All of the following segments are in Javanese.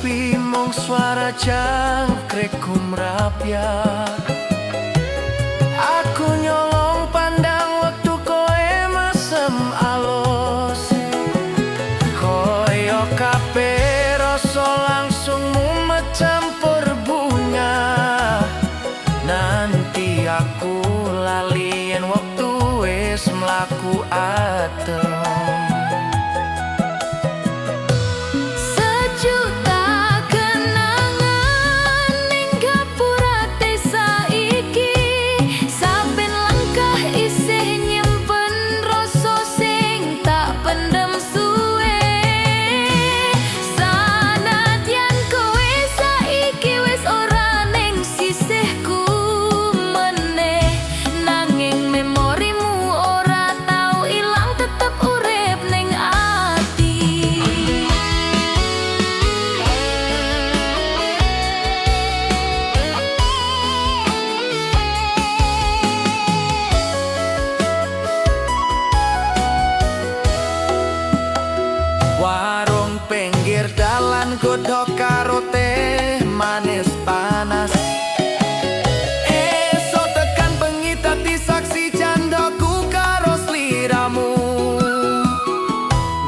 Sepi mung suara jangkrik gumrapyak. Aku nyolong pandang wektu kowe mesem alus. Koyo kabeh rasa langsung mumet campur bunga. Nanti aku lali yen wektu wis mlaku adem. Sejuta kenangan ning gapura desa iki. Saben langkah isih nyimpen rasa sing tak pendem suwe. Sanadyan kowe saiki wis ora ning sisihku meneh, nanging memorimu ora tau ilang, tetep urip ning ati. Warung pinggir dalan, godhog karo teh manis panas. Esuk tekan bengi dadi saksi candaku karo sliramu.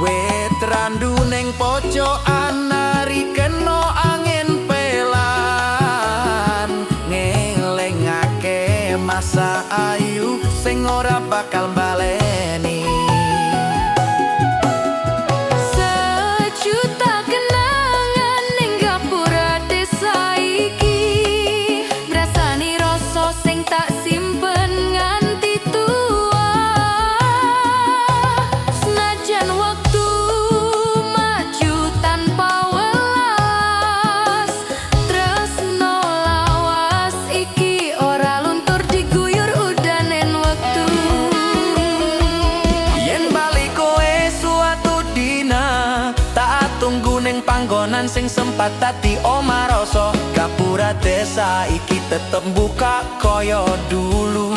Wit randu ning pojokan nari kena angin pelan, ngelingake masa ayu sing ora bakal baleni. Sejuta kenangan ning gapura desa iki, ngrasani rasa sing tak simpen nganti tua. Senajan wektu maju tanpa welas, tresno lawas iki ora luntur diguyur udanen wektu. Yen bali kowe suatu dina, tak tunggu ning panggonan sing sempat dadi omah rasa. Gapura desa iki tetep buka koyo dulu.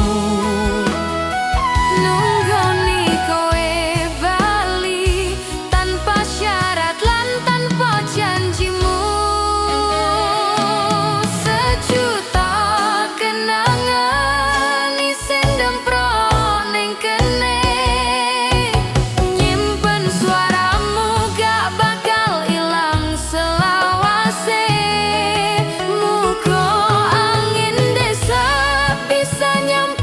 Nunggoni kowe bali tanpa syarat lan tanpa janjimu. Sejuta kenangan isih ndemprok ning kene, nyimpen suaramu gak bakal ilang selawase. Muga angin desa bisa nyampe.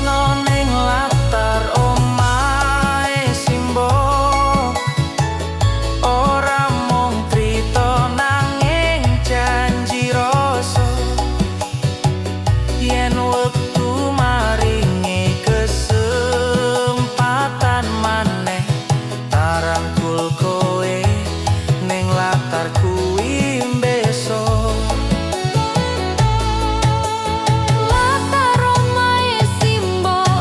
tresno ning latar omahe simbok. Ora mung crita nanging janji rasa. Yen wektu maringi kesempatan maneh, tak rangkul kowe ning latar kuwi besok. Latar omahe simbok.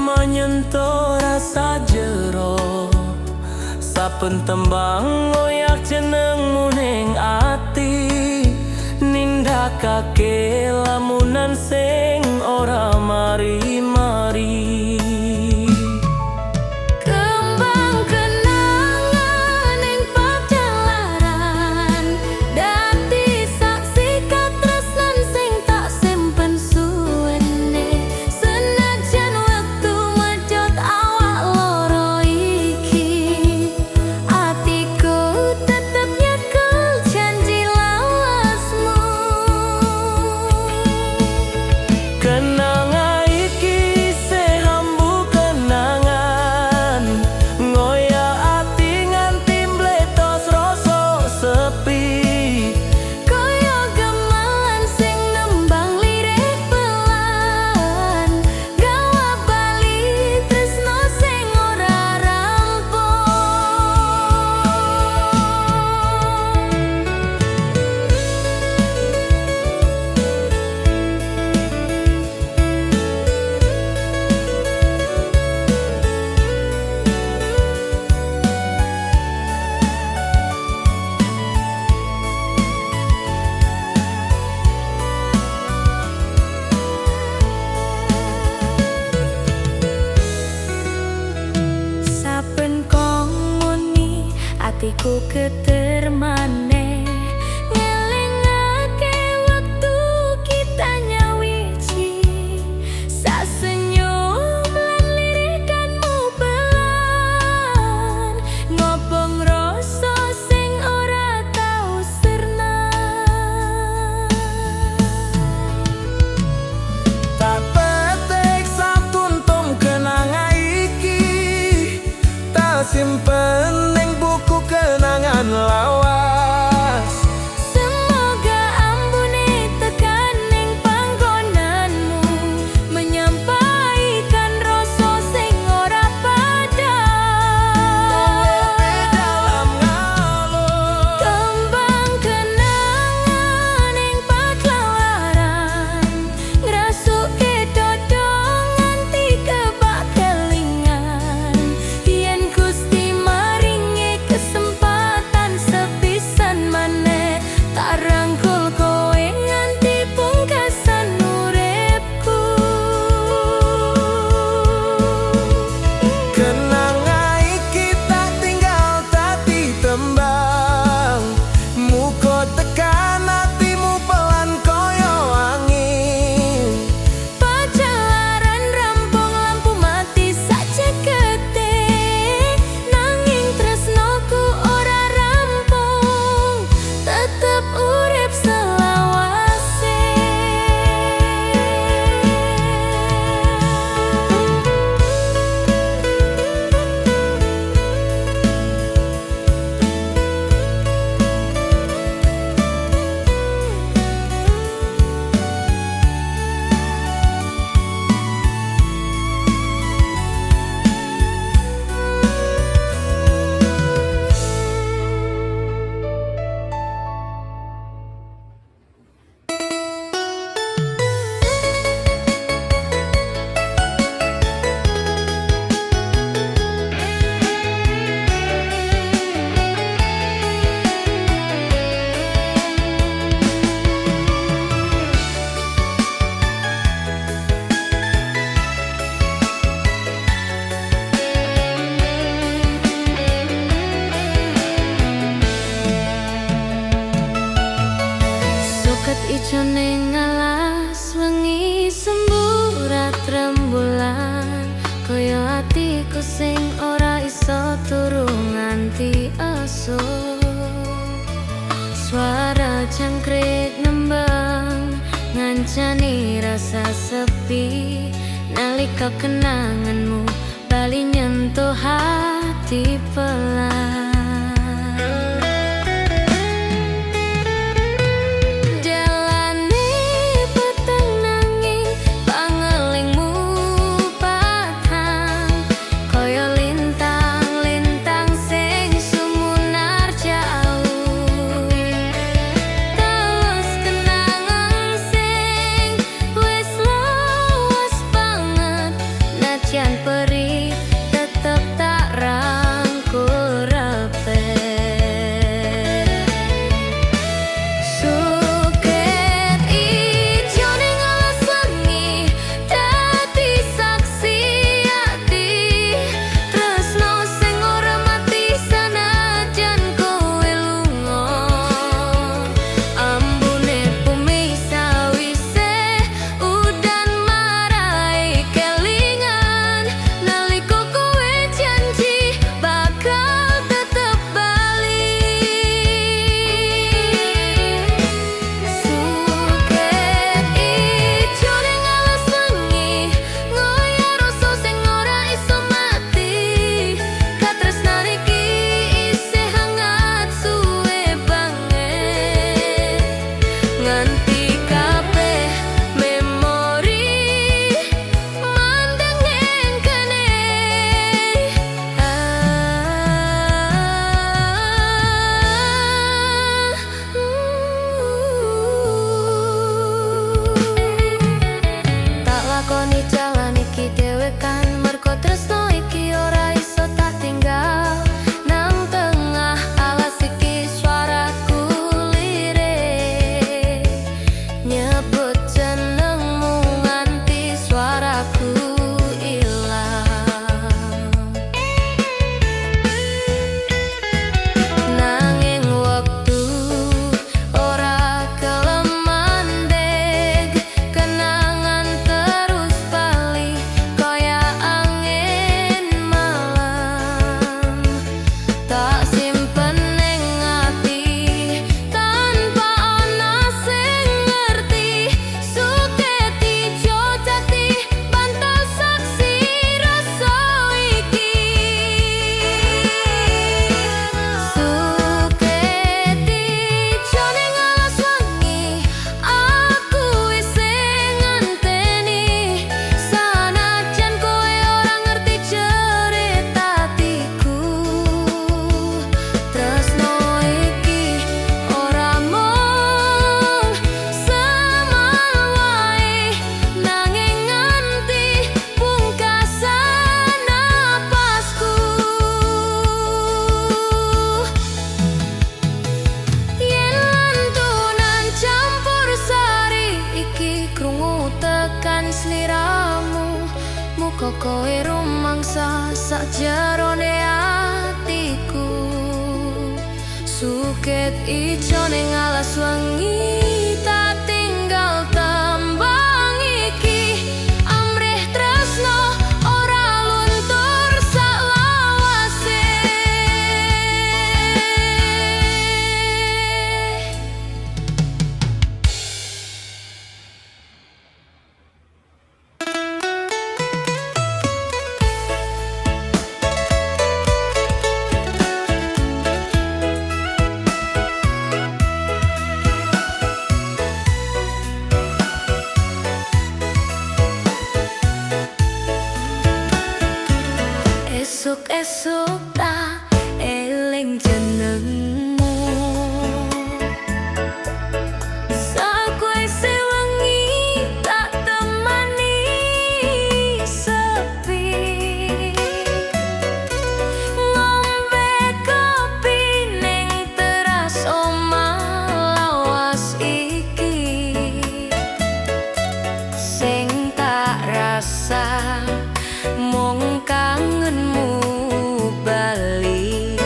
Gema nyentuh rasa jero. Saben tembang ngoyak jenengmu ning ati, nindakake lamunan sing ora mari-mari. Kembang kenangan ing pajalaran, dadi saksi katresnan sing tak simpen suwene. Senajan wektu mecut awak loro iki, atiku tetep nyekel janji lawasmu. Kenanga iki isih ambu kenangan, ngoyak ati nganti mbletos rasa sepi. Kaya gamelan sing nembang lirih pelan, gawa bali tresno sing ora rampung. Saben kong muni atiku geter maneh, ngelingake wektu kita nyawiji. Sasenyum lan lirikanmu pelan, ngobong rasa sing ora tau sirna. Tak petik satuntum kenanga iki, tak simpen ning buku kenangan lawas. Semoga ambune tekan ning panggonanmu, menyampaikan rasa sing ora padhang. Dalam ngalun. Kembang kenangan ing pajalaran, ngrasuke dodo nganti kebak kelingan. Yen Gusti maringi kesempatan sepisan maneh, tak rangkul kowe nganti pungkasan uripku. Kenanga iki tak tinggal dadi tembang, muga tekan atimu pelan kaya angin. Pajalaran rampung lampu mati sacekete, nanging tresnoku ora rampung, tetep urip selawase. Suket ijo ning alas wengi semburat rembulan, kaya atiku sing ora iso turu nganti esuk. Suara jangkrik nembang ngancani rasa sepi, nalika kenanganmu bali nyentuh hati pelan. Jalane peteng nanging pangelingmu padhang, kaya lintang-lintang sing sumunar jauh. Terus kenangan sing wis lawas banget, najan Senajan perih tetep tak rangkul rapet. Suket ijo ning alas wengi dadi saksi ati, tresno sing ora mati sanajan kowe lunga. Ambune bumi sawise udan marai kelingan nalika kowe janji bakal tetep bali. Suket ijo ning alas wengi ngoyak rasa sing ora iso mati. Katresnan iki isih hangat suwe banget nganti kabeh memori mandeng ning kene. Ah, Tak lakoni jalan iki dhewekan mergo tresno iki ora iso tak tinggal. Nang tengah alas iki suaraku lirik nyebut jenengmu nganti suaraku ilang. Nanging wektu ora gelem mandeg, kenangan terus bali kaya angin malam. Tak simpen ning ati tanpa ana sing ngerti. Suket ijo dadi bantal saksi rasa iki. Suket ijo ning alas wengi aku isih ngenteni, sanajan kowe ora ngerti cerita atiku. Tresno iki ora mung semal wae, nanging nganti pungkasan napasku. Yen lantunan campur sari iki krungu tekan sliramu, muga kowe rumangsa sakjerone atiku. Suket ijo ning alas wengi tak tinggal tembang iki, amrih tresno ora luntur saklawase. Esuk-esuk tak eling jenengmu, sakwise wengi tak temani sepi. Ngombe kopi ning teras omah lawas iki, sing tak rasa mung kangenmu bali.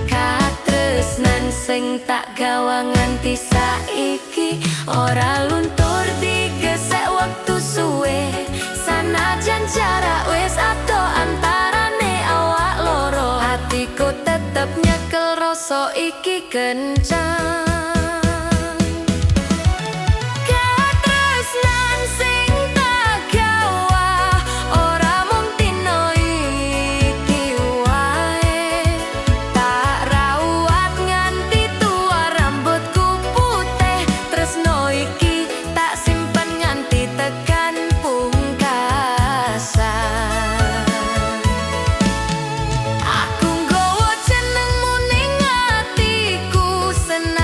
Katresnan sing tak gawa nganti saiki ora luntur digesek wektu suwe, sanajan jarak wis adoh antarane awak loro, atiku tetep nyekel rasa iki kencang. Katresnan sing tak gawa ora mung dina iki wae, tak rawat nganti tua rambutku putih. Tresno iki tak simpen nganti tekan pungkasan. Aku nggawa jenengmu ning atiku, senajan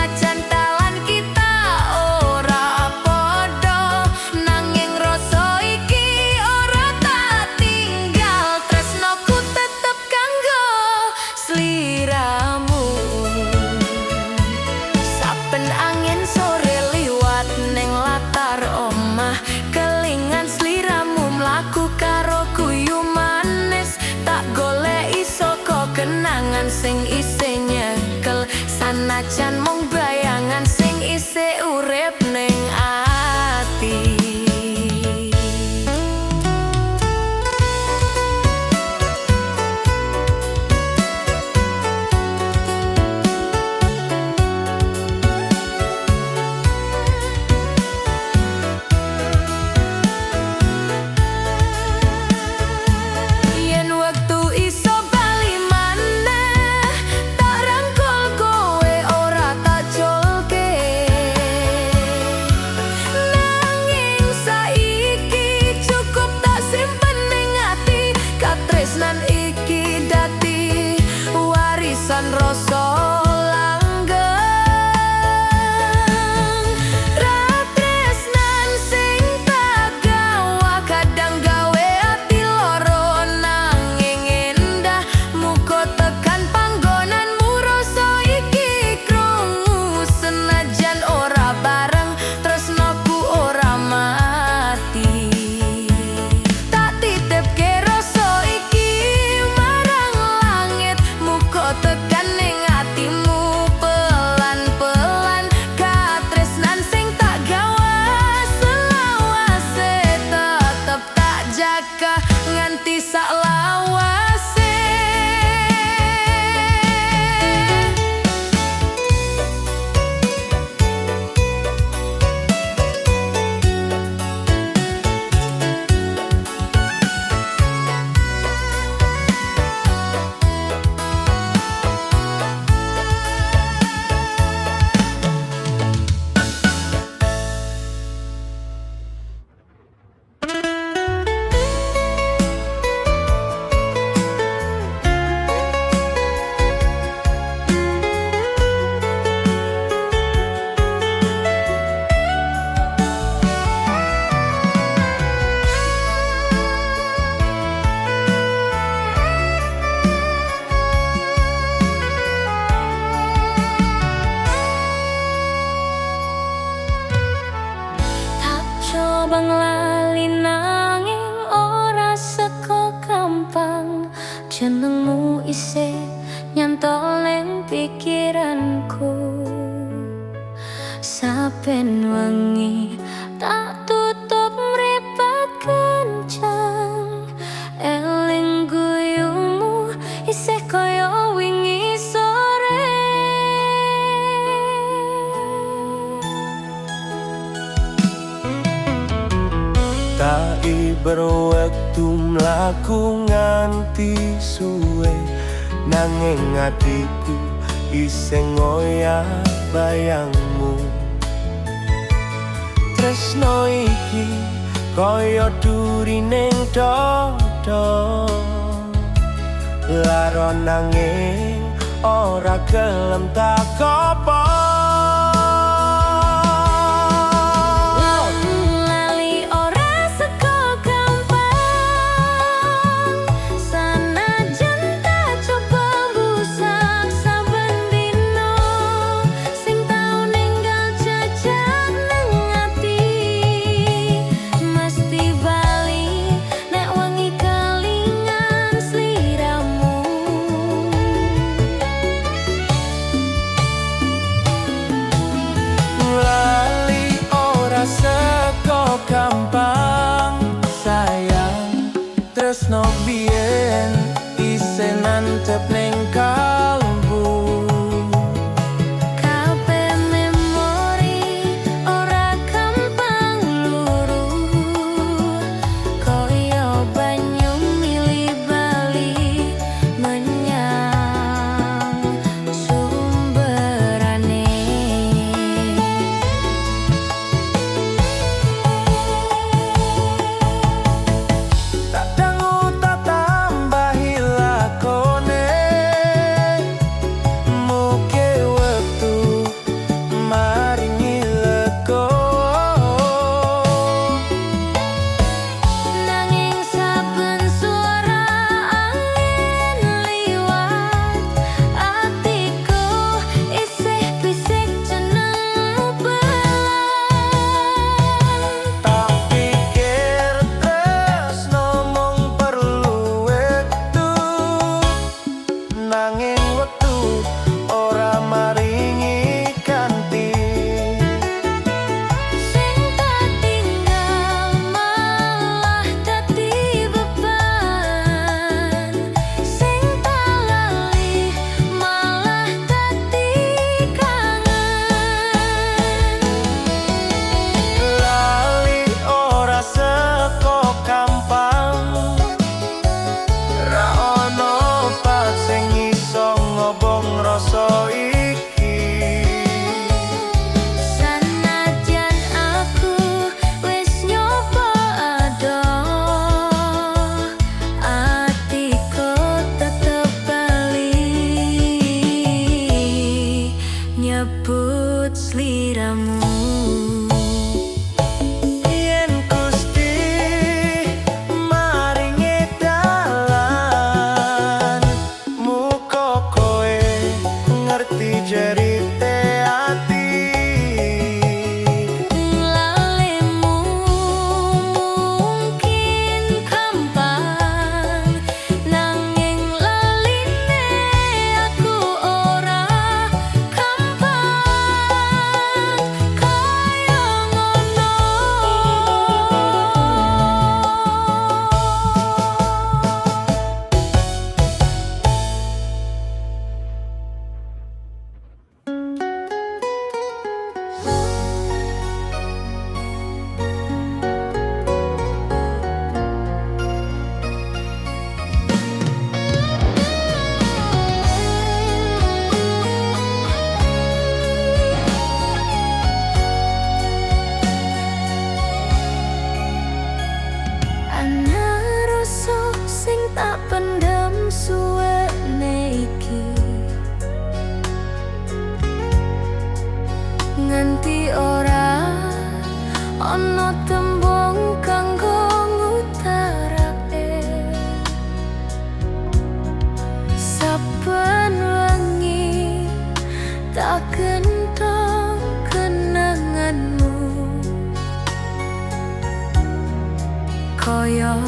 Senajan mung bayangan sing isih urip ning ati. Yen wektu iso bali maneh, tak rangkul kowe, ora tak culke. Nanging saiki cukup tak simpen ning ati. Katresnan iki dadi warisan rasa langgeng. Katresnan sing tak gawa kadang gawe ati loro, nanging endah. Muga tekan panggonanmu rasa iki krungu. Senajan ora bareng, tresnoku ora mati. Tak titipke rasa iki marang langit, muga tekan ning atimu pelan-pelan. Katresnan sing tak gawa selawase tetep tak jaga nganti sak lawase. Tak coba nglali nanging ora seko gampang. Jenengmu isih nyantol ning pikiranku. Saben wengi tak tutup mripat kencang, eling guyumu isih kaya wingi sore. Tak iber wektu mlaku nganti suwe, nanging atiku isih ngoyak bayangmu. Tresno iki kaya duri ning dada, lara nanging ora gelem tak kopong. Lali ora seko gampang, sanajan tak coba mbusak saben dino. Sing tau ninggal jejak nang ati mesti bali nek wengi kelingan sliramu. Lali ora seko gampang, sayang. Tresno biyen isih nancep ning kalbu. Kabeh memori ora gampang luru, kaya banyu milih bali menyang sumberane. Tak dangu tak tambahi lakone.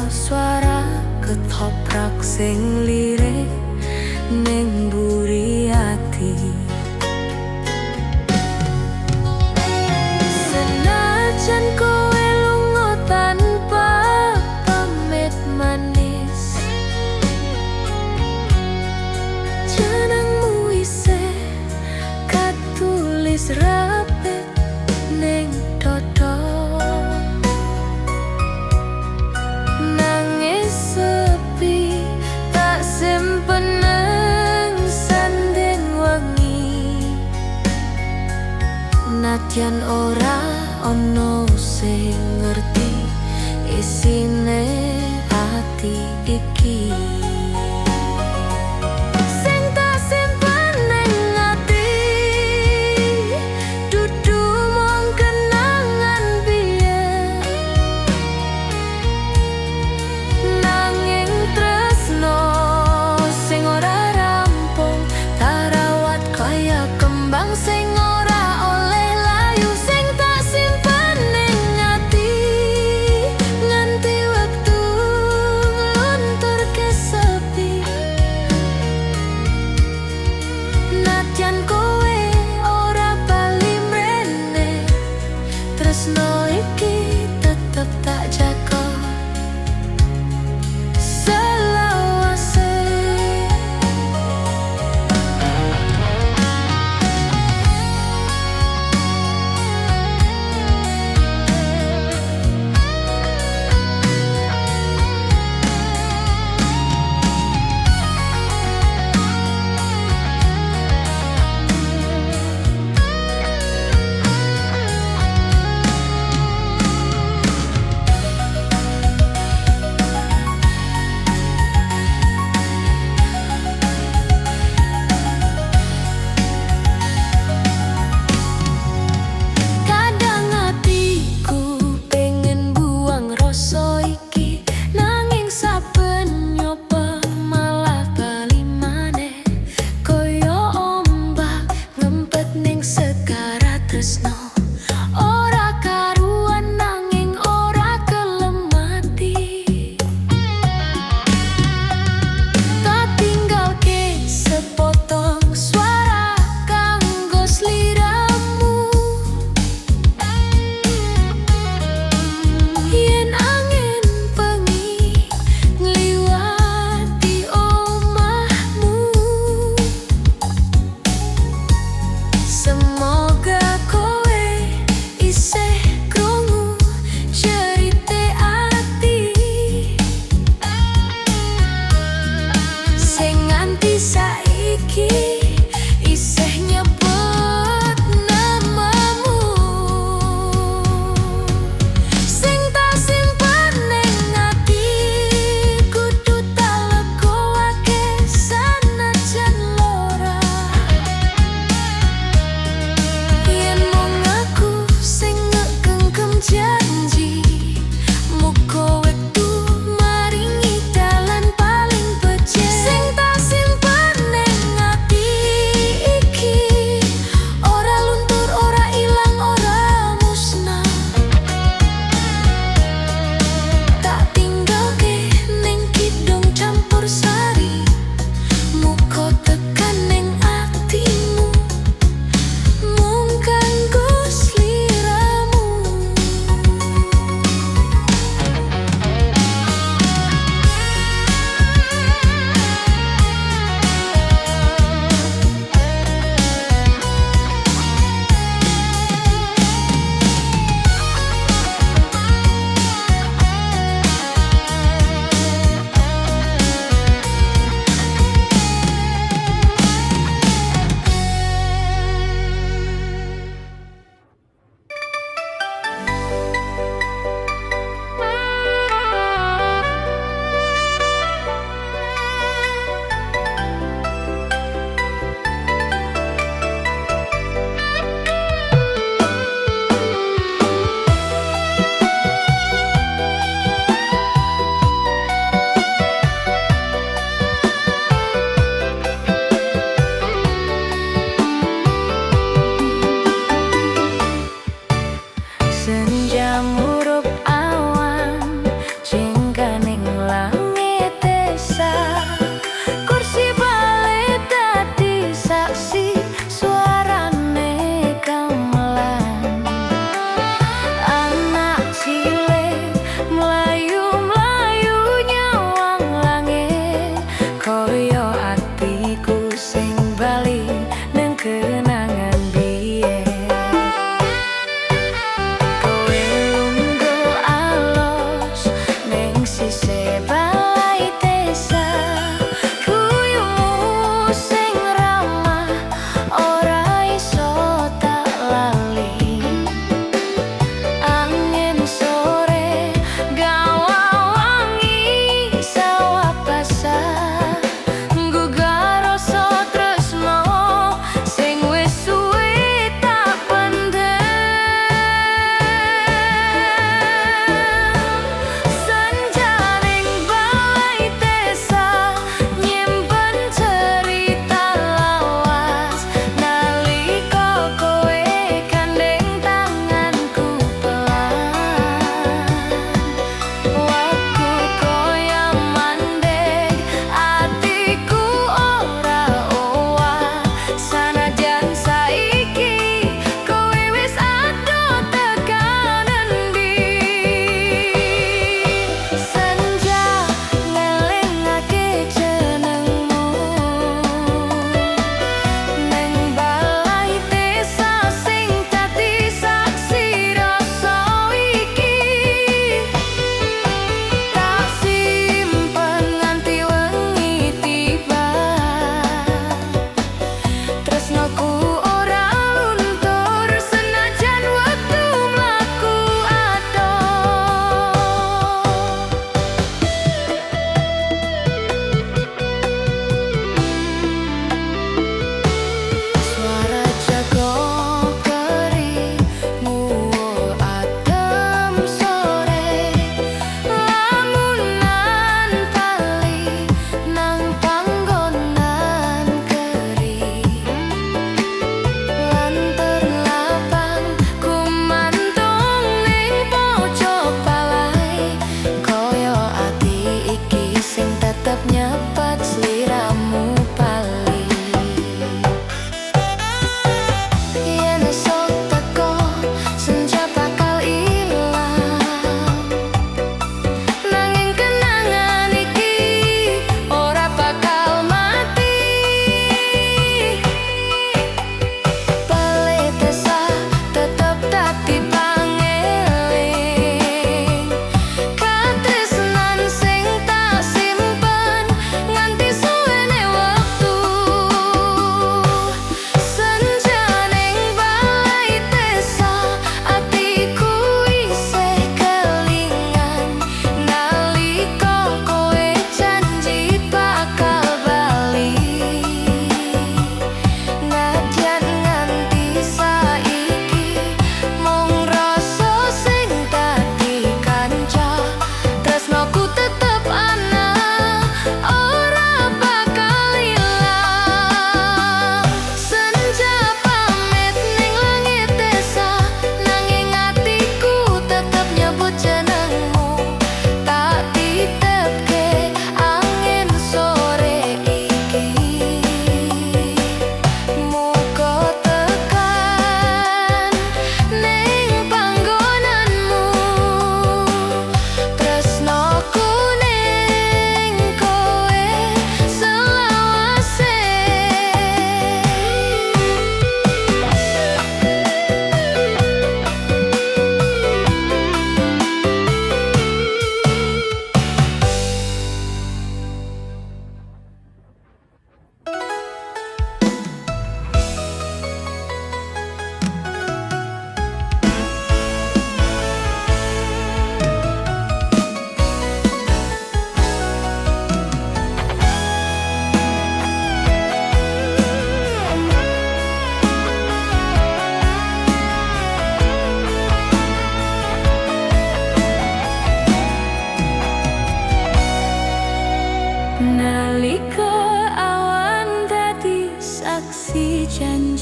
Swara ketoprak sing lirik ning buri ati. Senajan kowe lunga tanpa pamit manis, jenengmu isih katulis rapet ning dodo. Nangis sepi tak simpen nang sanding wengi. Nadyan ora ono sing ngerti isine ati iki. Sing tak simpen ning ati dudu mung kenangan biyen, nanging tresno sing ora rampung tak rawat kaya kembang sing ora oleh layu. Sing tak simpen ning ati nganti wektu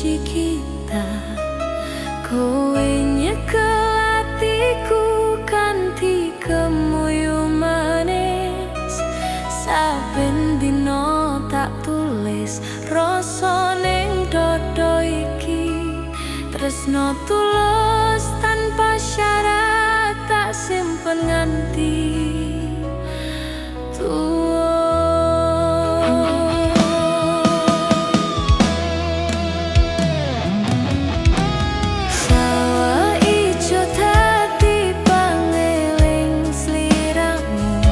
Kunci kita. Kowe nyekel atiku kanthi kemuyu manis. Saben dino tak tulis rasa ning dodo iki. Tresno tulus tanpa syarat tak simpen nganti tuwa. Sawah ijo dadi pangeling sliramu,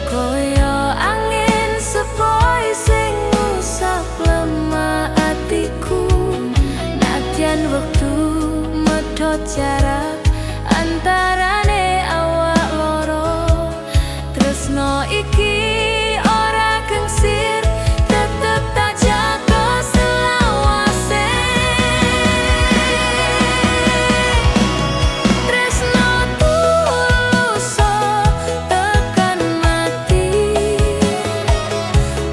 koyo angin sepoi sing ngusap lemah atiku. Nadyan wektu medhot jarak antarane awak loro, tresno iki ora gengsir, tetep tak jaga selawase. Tresno tulus tekan mati,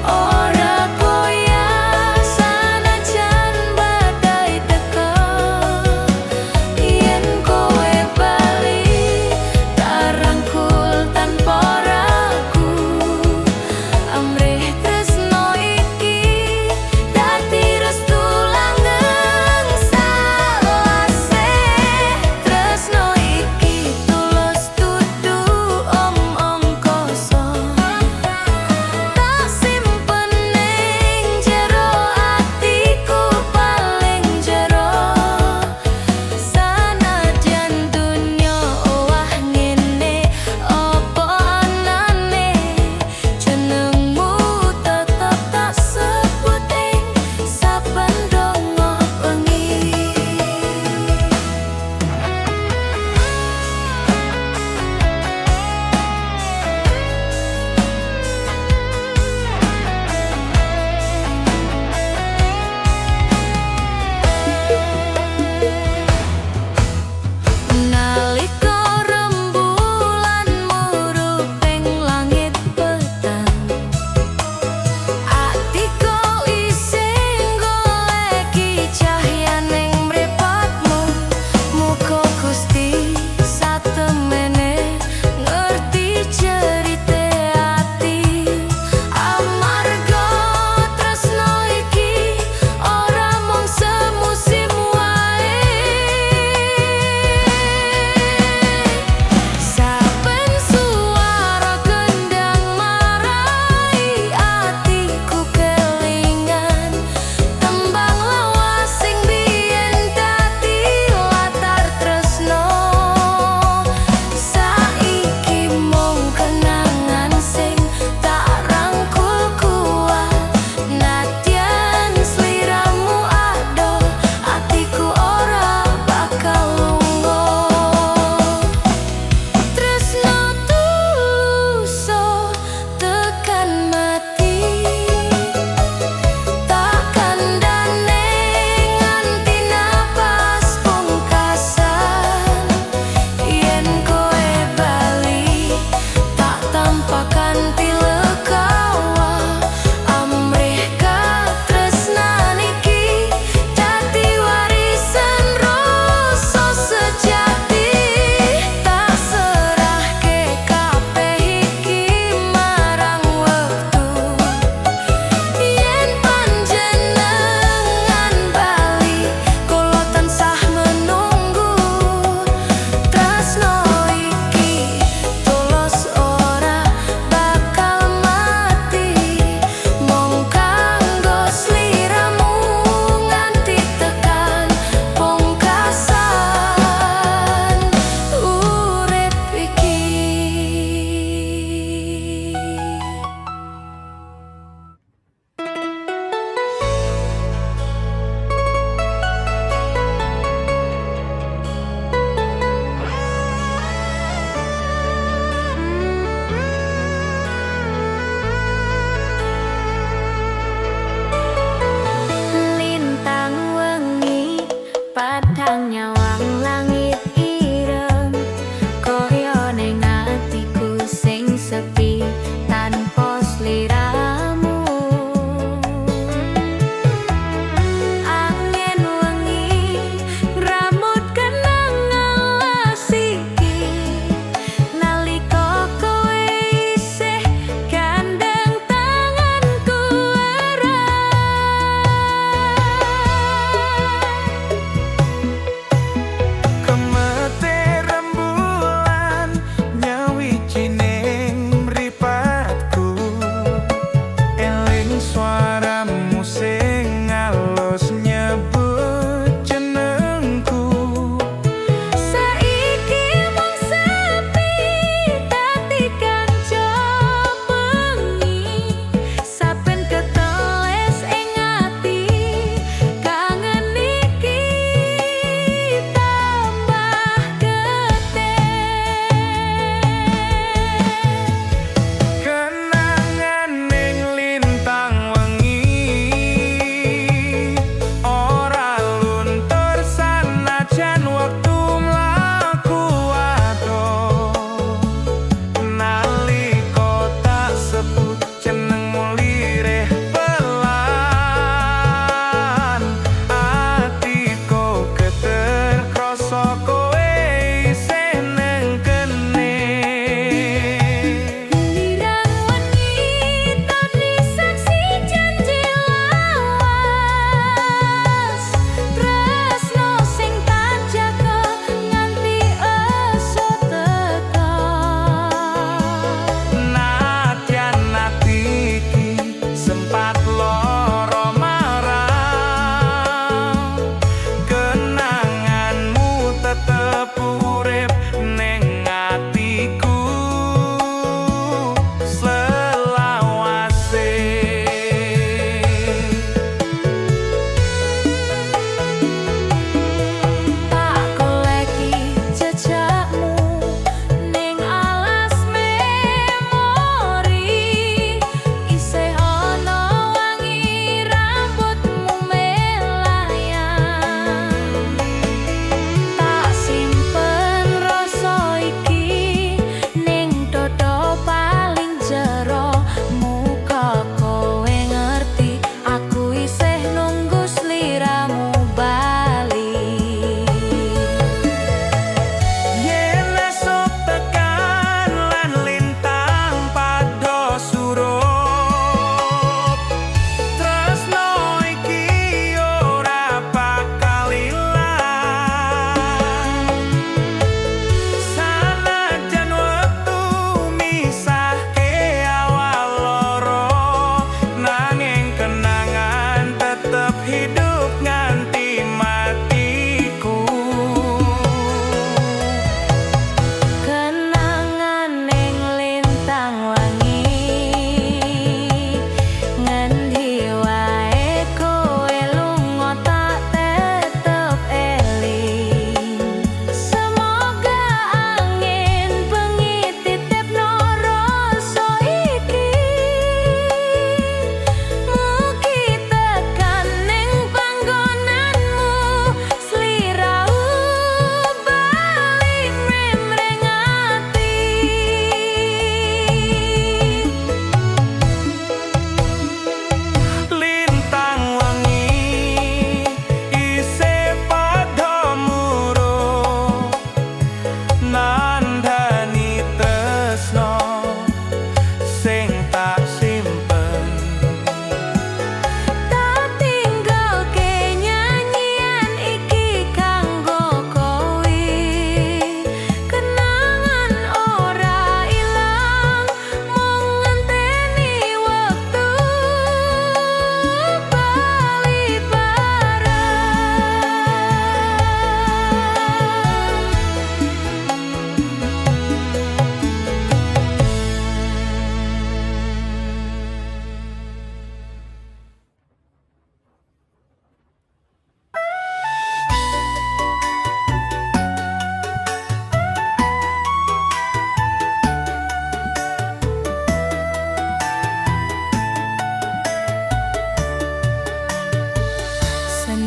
ora goyah sanajan badai teka. Yen kowe bali tak rangkul tanpa ragu.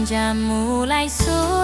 Senja mulai.